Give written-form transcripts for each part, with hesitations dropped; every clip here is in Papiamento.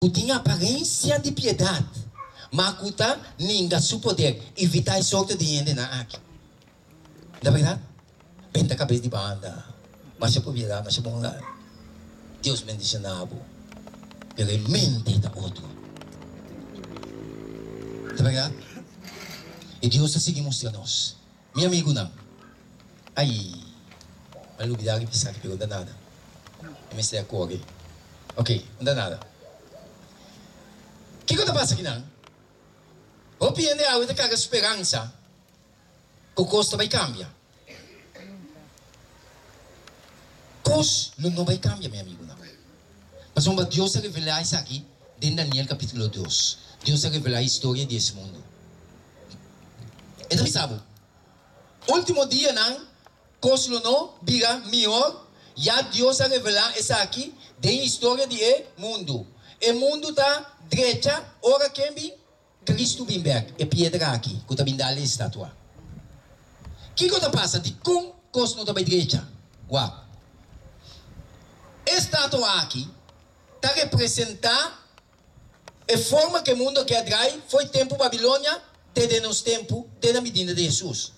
Ku tin aparensia di piedat, ma ku ta ninga su poder. Evitá e sorto di hendenan aki. Ta bèrdat? Benta kabes di banda. Masha propiedat, masha bon lugar. Dios bendishoná bo. Pero e mente ta otro. Ta bèrdat? I Dios ta sigui mustra nos. Mi amigunan, ai, mi a lubida riba esaki, pero no ta nada. Mi mester a kore. Ok, no ta nada. Kiko ta pasa akinan? Hopi hende awe ta karga speransa ku kos ta bai kambia. Kos lo no bai kambia, mi amigunan. Pasobra Dios a revelá esaki den Daniel kapítulo dos. Dios a revelá historia di es mundu. E ta bisa bo, Ultimo dianan kos lo no bira mihor, ya Dios a revelá esaki den historia di e mundu. E mundu ta drecha ora ken bin? Kristu bin bèk, e piedra aki ku ta bin dal e estatua. Kiko ta pasa? Dikon kos no ta bai drecha? Wak. E estatua aki ta representá E forma ku e mundu a keda drai foi tempu Babilonia te den nos tempu te na midinda di Hesus.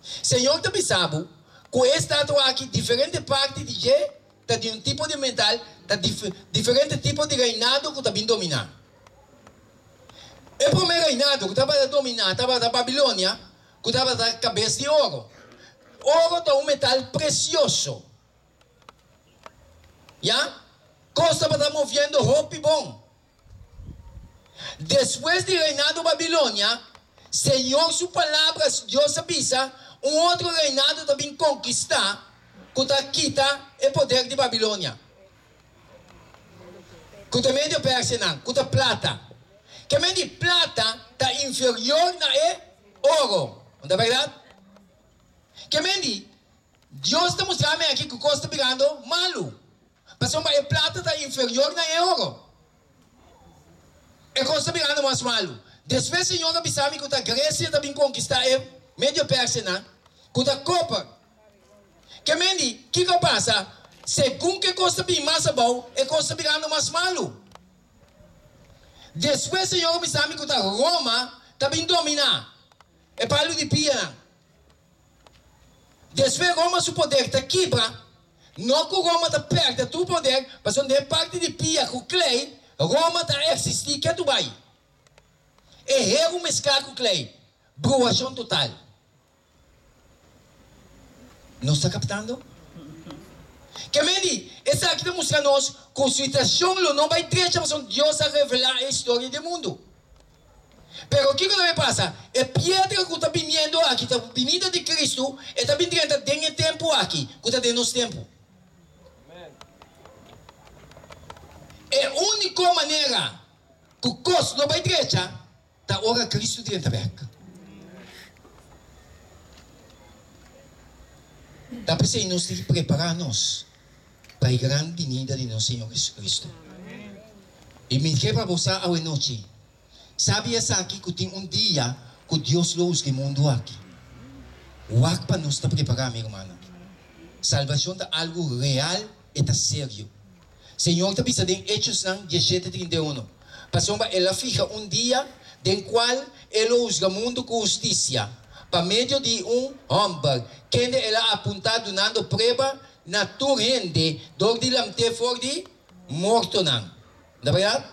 Señor ta bisa bo ku e estatua aki diferente parti di dje ta di un tipo di metal ta diferente tipo di reinado ku ta bin dominá. E promé reinado ku tabata dominá tabata Babilonia ku tabata kabes di oro. Oro ta un metal presioso. Ya, kos tabata moviendo hopi bon. Despues di reinado Babilonia, Señor su palabra, Dios a bisa, un otro reinado ta bin konkistá ku ta kita e poder di Babilonia, ku ta medio Persianan, ku ta plata. Ke men di plata ta inferior na e oro, no ta bèrdat? Ke men di Dios ta mustra mi aki ku kos ta birando malu, pasobra e plata ta inferior na e oro. E kos ta birando mas malu. Despues Señor a bisa mi ku ta Gresia ta bin konkistá e Medio Persianan, ku ta koper. Ke men di, kiko a pasa? Segun ku e kos ta bin mas abou, e kos ta birando mas malu. Despues Señor a bisa mi ku ta Roma ta bin dominá e palu di pianan. Despues Roma su poder ta kibra, no ku Roma ta pèrdè tur poder, pasobra den parti di pia ku klei, Roma ta eksistí ketu bai. E heru mesklá ku klei, bruashon total. Nos ta kaptando? Ke men di, esaki ta mustra nos ku situashon lo no bai drecha pasobra Dios a revelá e historia di e mundu. Pero kiko ta bay pasa? E piedra ku ta biniendo aki ta binida di Kristu, e ta bin drenta den e tempu aki, ku ta den nos tempu. E úniko manera ku kos lo bay drecha ta ora Kristu drenta bek. Ta p'esei nos tin ki prepará nos pa e gran binida di nos Señor Jesucristo. I mi ke pa bo sa awenochi. Sabi esaki ku tin un dia ku Dios lo husga e mundu aki. Wak pa nos ta prepará, mi rumannan. Salbashon ta algu real, e ta serio. Señor ta bisa den Hechosnan diesshete 31, Pasobra El a fiha un dia den kual E lo husga mundu ku hustisia, pa medio di un hòmber, kende El a apuntá dunando prueba na tur hende dor di lamt'é for di mortonan. Ta bèrdat?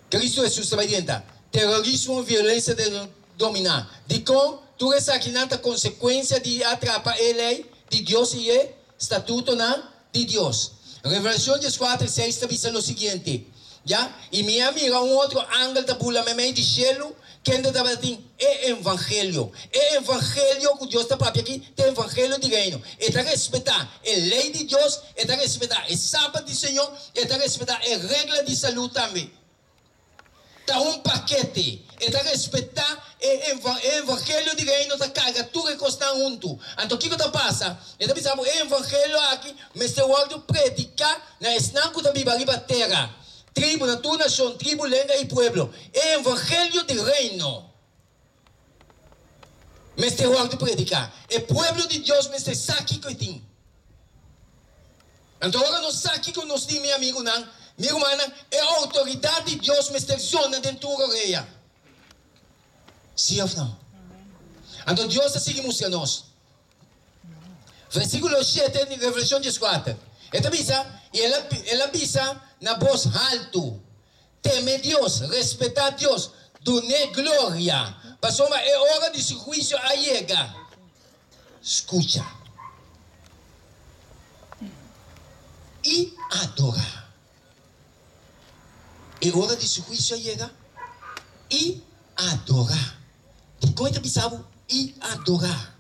Cristo Jesus ta bai drenta. Terorismo, violencia ta domina. Dicon? Tur esakinan ta consecuencia di a trapa e ley di Dios y e statutonan di Dios. Revelacion diescuater seis ta bisa lo siguiente, Ya, y mi a mira un otro angel ta bula meimei di cielo, kende tabatin e evangelio. E evangelio cu Dios ta papia aki ta e evangelio di reino. E ta respetá e ley di Dios, e ta respetá e Sabat di Señor, e ta respetá e regla di salú tambe. Ta un pakete. E ta respetá e e evangelio di reino ta karga tur e kosnan huntu. Anto kiko ta pasa? E ta bisa bo e evangelio aki mester wòrdu prediká na esnan ku ta biba riba tera, tribu, na tur nashon, tribu, lenga i pueblo. E evangelio di reino mester wòrdu prediká. E pueblo di Dios mester sa kiko e tin. Anto ora nos sa kiko nos tin, mi amigunan, Mi rumannan, e outoridat di Dios mester zona den tur orea. Sí òf no? Anto Dios ta sigui mustra nos. Versíkulo shete di Revelashon dieskuater, e ta bisa, I el a, el a bisa na bos haltu, Teme Dios, respetá Dios, dun'é gloria, pasobra e ora di su huisio a yega. Skucha i adorá. E ora di su huisio a yega i adorá. Dikon e ta bisa bo i adorá?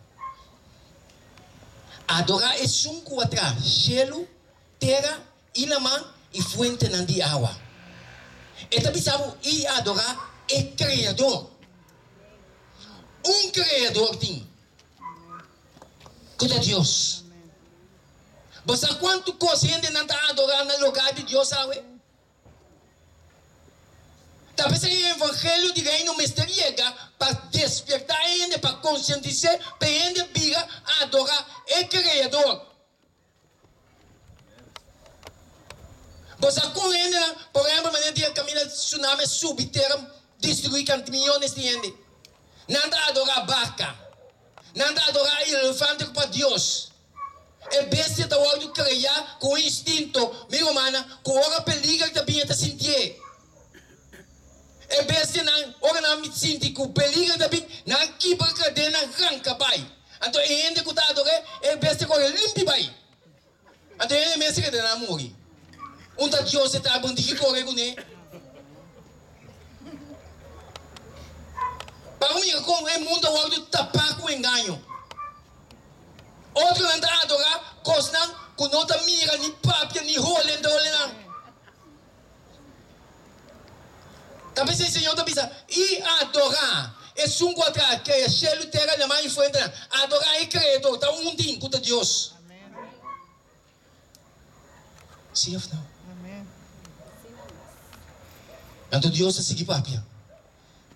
Adorá esun ku a traha shelu, tera i laman i fuentenan di awa. E ta bisa bo i adorá e Kreador. Un Kreador tin, ku ta Dios. Bo sa kuantu kos hendenan ta adorá na lugá di Dios awe? Ta p'esei e evangelio di Reino mester yega pa despiertá e hende, pa konsientis'é pa e hende bira adorá e Kreador. Bo sa kon hendenan, por ehèmpel manera di e kaminda tsunami a subi tera destruí kanti miónes di hende. Nan ta adorá baka. Nan ta adorá e elefante ku pa Dios. E bestia ta wòrdu kreá ku un instinto, mi rumannan, ku ora peliger ta bin e ta sintié. E bestianan, ora nan sinti ku peliger ta bin, nan a kibra kadena ranka bai. Anto e hende ku ta ador'é, e bestia kore limpi bai. Anto e hende mes ta keda nan muri. Un ta Dios e ta bundiki kore kuné. Pa bo mira kon e mundu a wòrdu tapá ku engaño. Otronan ta adorá kosnan ku no ta mira ni papia ni hole entre holenan. Ta p'esei Señor ta bisa, I adorá Esun ku a traha krea shelu, tera, laman i fuentenan. Adorá e Kreador ta un tin ku ta Dios. Sí òf no? Anto Dios a sigui papia.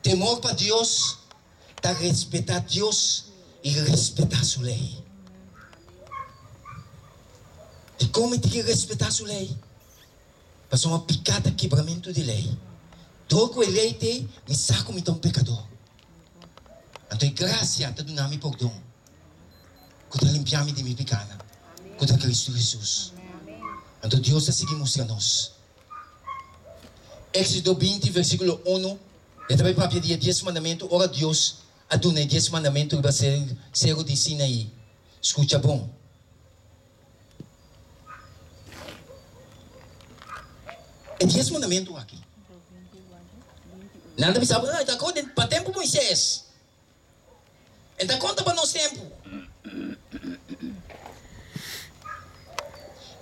Temor pa Dios ta respetá Dios i respetá su lei. Dikon mi tin ke respetá su lei? Pasobra piká ta kibramentu di lei. Dor ku e lei t'ei, mi sa ku mi ta un pekadó. Anto e grasia ta duna mi pordon ku ta limpia mi di mi pikánan, ku ta Kristu Hesus. Anto Dios ta sigui mustra nos. Éxodo 20, versíkulo unu, e ta bai papia di e Dies Mandamentu ora Dios a duna e Dies Mandamentu riba Seru di Sinaí. Skucha bon. E Dies Mandamentu aki, nan ta bisa bo, e ta pa tempu Moisés. E ta konta pa nos tempu.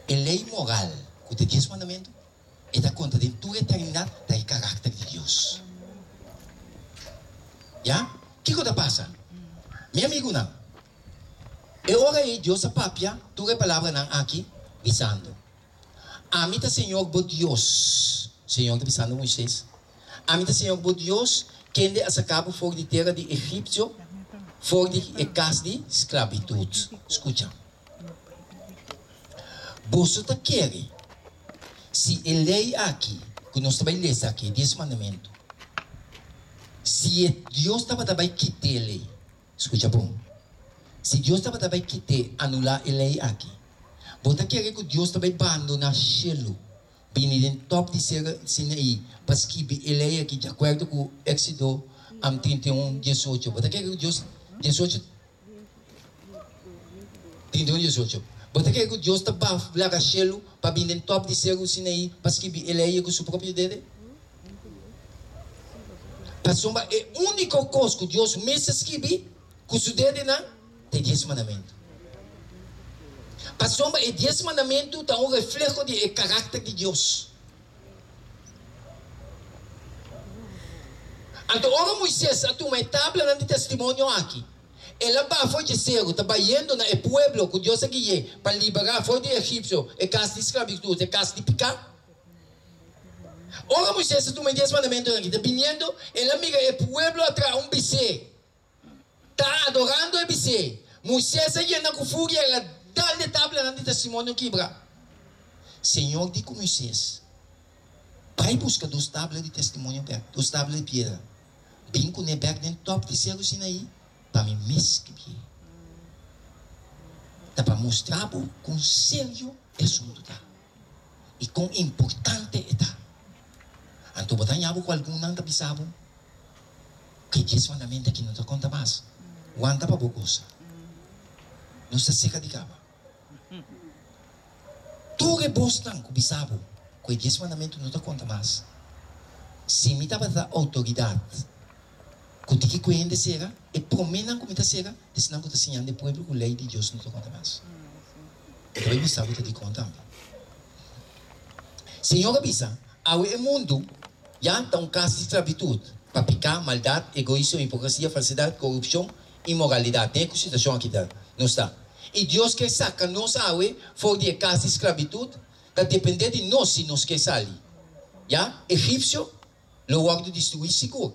E lei moral ku ta e Dies Mandamentu, e ta konta den tur eternidat ta e karakter di Dios. Ya? Kiko ta pasa? Mi amigunan, e ora ei Dios a papia tur e palabranan aki, bisando, Ami ta Señor bo Dios. Señor ta bisando Moisés, Ami ta Señor bo Dios, kende a saka bo for di tera di Egipcio, for di e kas di sklabitut. Skucha. Boso ta kere si e lei aki ku nos ta bai lesa aki, e Dies Mandamentu, si e Dios tabata bai kit'é lei, skucha bon, si Dios tabata bai kit'é, anulá e lei aki, bo ta kere ku Dios ta bai bandoná shelu Bini den top di sera Sinaí pa skibi e lei aki di akuerdo ku Éxodo 31, 18. Bo ta kere ku Dios 18, 31, 18. Bo ta kere ku Dios ta baf laga shelu pa bini den top di seru Sinaí pa skibi e lei ku su propio dede? Pasobra e úniko kos ku Dios mes a skibi ku su dedenan ta e Dies Mandamentu. Pasobra e Dies Mandamentu ta un refleho di e karakter di Dios. Anto ora Moises a tuma e tablanan di testimonio aki, el a baha for dje seru, ta bayendo na e pueblo ku Dios a gui'é pa liberá for di egipsio, e kas di sklabitut, e kas di piká. Ora Moises a tuma e Dies Mandamentunan aki, ta biniendo, el a mira e pueblo a traha un bisé. Ta adorando e bisé. Moisés a yena ku furia, el a dal e tablanan di testimonio kibra. Señor di ku Moisés. Bai buska dos tabla di testimonio bèk, dos tabla di piedra. Bin kuné bèk den tòp di seru Sinaí pa mi mes skibié. Ta pa mustra bo kon serio e asuntu ta i kon importante e ta. Anto bo ta haña bo ku algunnan ta bisa bo ku e dies mandamentu aki no ta konta mas. Wanta pa bo gosa. Nos ta seka di kaba. Tur e bosnan ku bisa bo ku e dies mandamentu no ta konta mas. Si mi tabata outoridat ku tiki ku hende sera, e proménan ku mi ta sera ta esnan ku ta siñando e pueblo ku lei di Dios no ta konta mas. Mi ta bai bisa bo ta dikon tambe. Señor a bisa, Awe e mundu ya ta un kas di sklabitut pa piká, maldat, egoismo, hipokresia, falsedat, korupshon, inmoralidat. Den e ku situashon aki ta nos ta. I Dios ke saka nos awe for di e kas di sklabitut, ta dependé di nos si nos ke sali. Ya, egipsio lo wòrdu destruí sigur.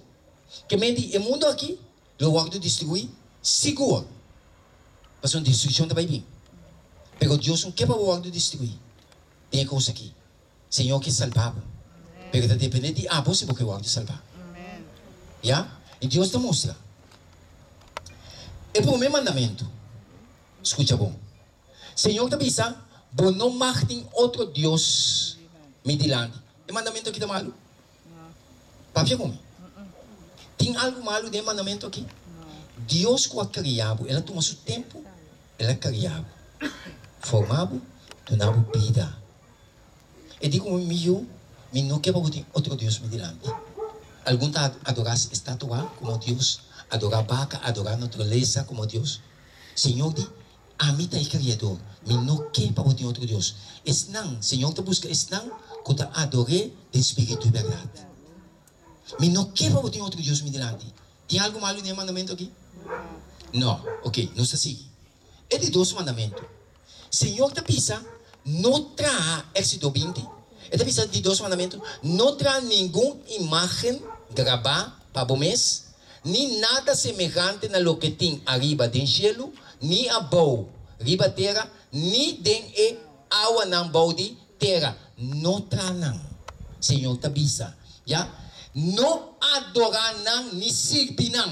Ke men di e mundu aki lo wòrdu destruí sigur. Pasobra destrukshon ta bai bin. Pero Dios no ke pa bo wòrdu destruí den e kos aki. Señor ke salba bo, pero ta depende di abo si bo ke wòrdu salbá. Ya? I Dios ta mustra e promé mandamentu. Skucha bon. Señor ta bisa, Bo no mag tin otro dios mi dilanti. E mandamentu aki ta malu? Papia ku mi. Tin algu malu den e mandamentu aki? Dios ku a kria bo, el a tuma su tempu, el a kria bo, forma bo, duna bo bida. E di ku mi, Mi yu, mi no ke pa bo tin otro dios mi dilanti. Algun ta adorá estatua komo dios, adorá baka, adorá naturalesa komo dios. Señor di, Ami ta e Kriador, mi no ke pa bo tin otro dios. Esnan, Señor ta buska esnan ku ta ador'é den spiritu i bèrdat. Mi no ke pa bo tin otro dios mi dilanti. Tin algu malu den e mandamentu aki? No. Oke, nos ta sigui. E di dos mandamentu. Señor ta bisa, No traha, Éxodo 20, e ta bisa di dos mandamentu, No traha ningun imágen grabá pa bo mes, ni nada semehante na loke tin ariba den shelu, ni abou riba tera, ni den e awanan bou di tera. No traha nan, Señor ta bisa, ya, no adorá nan ni sirbi nan.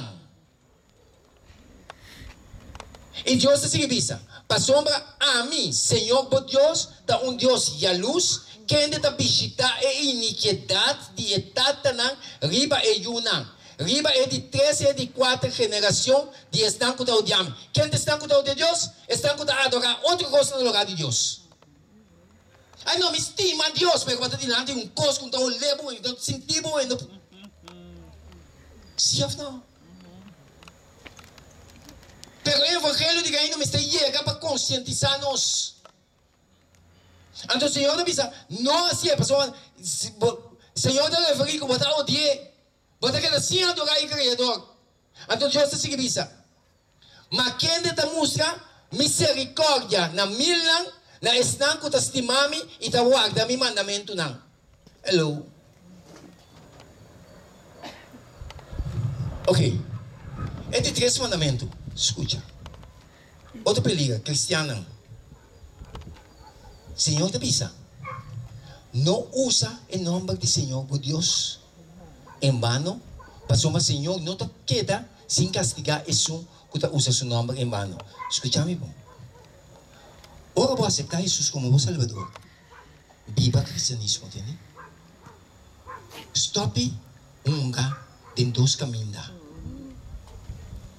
I Dios ta sigui bisa, Pasobra ami, Señor bo Dios, ta un Dios yalus, kende ta bishitá e inikiedat di e tatanan riba e yunan, riba e di tres i e di kuater generashon di esnan ku ta odia mi. Ken ta esnan ku ta odia Dios? Esnan ku ta adorá otro kos na lugá di Dios. Ai no, mi stima Dios, pero bo ta dilanti un kos ku no ta olé bo, no ta sinti bo, no. Sí òf no? Pero e evangelio di Reino mester yega pa konsientisá nos. Anto Señor ta bisa, No hasié, pasobra Señor ta referí ku bo ta odi'é, bo ta keda sin adorá e Kreador. Anto Dios ta sigui bisa, Ma kende ta mustra miserikòrdia na milnan, na esnan ku ta stima mi i ta warda mi mandamentunan. Hello. Ok. E di tres mandamentu, skucha. Otro peliger, kristiannan. Señor ta bisa, No usa e nòmber di Señor bo Dios en bano, pasobra Señor no ta keda sin kastigá esun ku ta usa su nòmber en bano. Skucha mi bon. Ora bo aseptá Hesus komo bo Salbador, Biba kristianismo tende. Stòpi hunga den dos kaminda.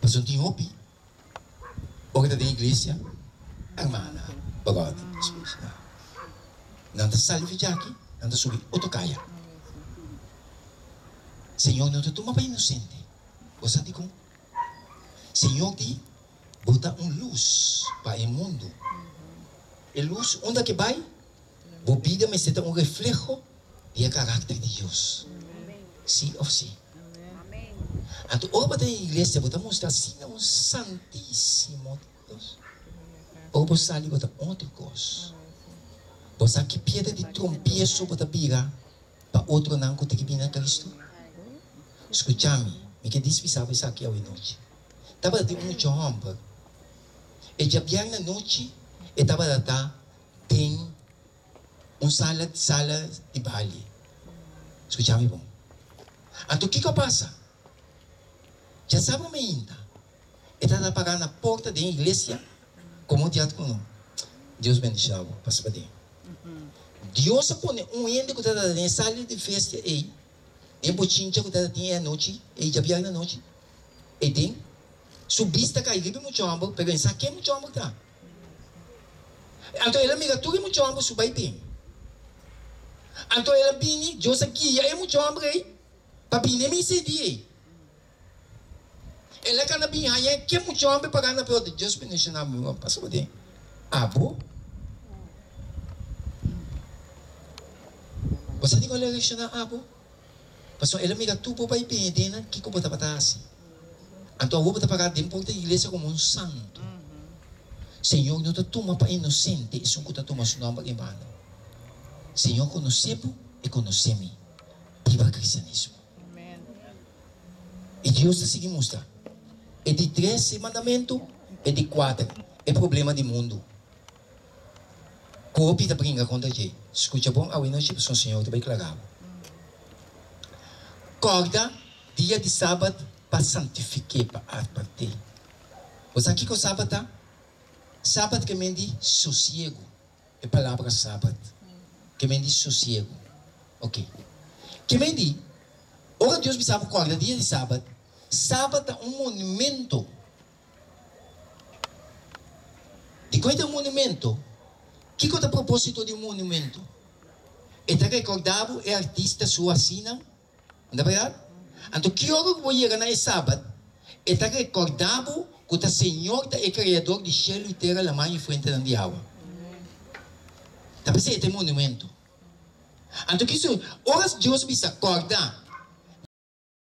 Pasobra tin hopi ora ta den iglesia, hermana, bròder, esposa. Nan ta sali for djaki, nan ta subi otro kaya. Señor no ta tuma pa inosente. Bo sa dikon? Señor di, Bo ta un lus pa e mundu. E lus unda ke bai, bo bida mester ta un refleho di e karakter di Dios. Sí òf sí? Anto ora bo ta den iglesia bo ta mustra asina un santísimo Dios. Ora bo sali bo ta otro kos. Bo sa ki piedra di trompieso bo ta bira pa otronan ku ta ke bini na Kristu? Skucha mi, mi ke dispisá bo esaki awe nochi. Tabata tin un mucha hòmber. E djabièrnè anochi e tabata ta den un sala sala di baile. Skucha mi bon. Anto kiko a pasa? Djasabra mainta e tabata pará na porta den iglesia komo diákono. Dios bendisha bo, pasa paden. Dios a pone un hende ku tabata den e sala di fiesta ei, den bochincha ku tabata tin e anochi ei, djabièrnè anochi, ei den. Su bista kai riba e mucha hòmber, pero e sa ken mucha hòmber ta. Anto el a mira tur e mucha hòmber su bai bin. Anto el a bini, Dios a guia e mucha hòmber ei pa bini e misa e dia ei. El a kana bin haña ke mucha hòmber pará na porta. Dios bendishoná bo, mi ruman. Pasa bo den. Abo? Bo sa dikon el a reakshoná abo? Pasobra el a mira tur bo bai bin den nan kiko bo tabata hasi. Anto awor bo ta pará den porta di iglesia komo un santu. Señor no ta tuma pa inosente esun ku ta tuma su nòmber en bano. Señor konosé bo, e konosé mi. Biba kristianismo! I Dios ta sigui mustra e di trese mandamentu, e di kuater, e problema di mundu. Ku hopi ta bringa kontra dje. Skucha bon awe nochi pasobra Señor ta bai klara bo. Kòrda dia di sabat pa santifik'é, pa apart'é. Bo sa kiko sabat ta? Sabat ke men di sosiegu. E palabra sabat ke men di sosiegu. Oke. Ke men di, ora Dios bisa bo kòrda dia di sabat, sabat ta un monumento. Dikon e ta un monumento? Kiko ta propósito di un monumento? E ta rekordá bo e artista su hasinan, no ta bèrdat? Anto ki ora ku bo yega na e sabat, e ta rekordá bo ku ta Señor ta e Kreador di shelu i tera, laman i fuentenan di awa. Ta p'esei e ta e monumento. Anto kiso ora Dios bisa kòrda?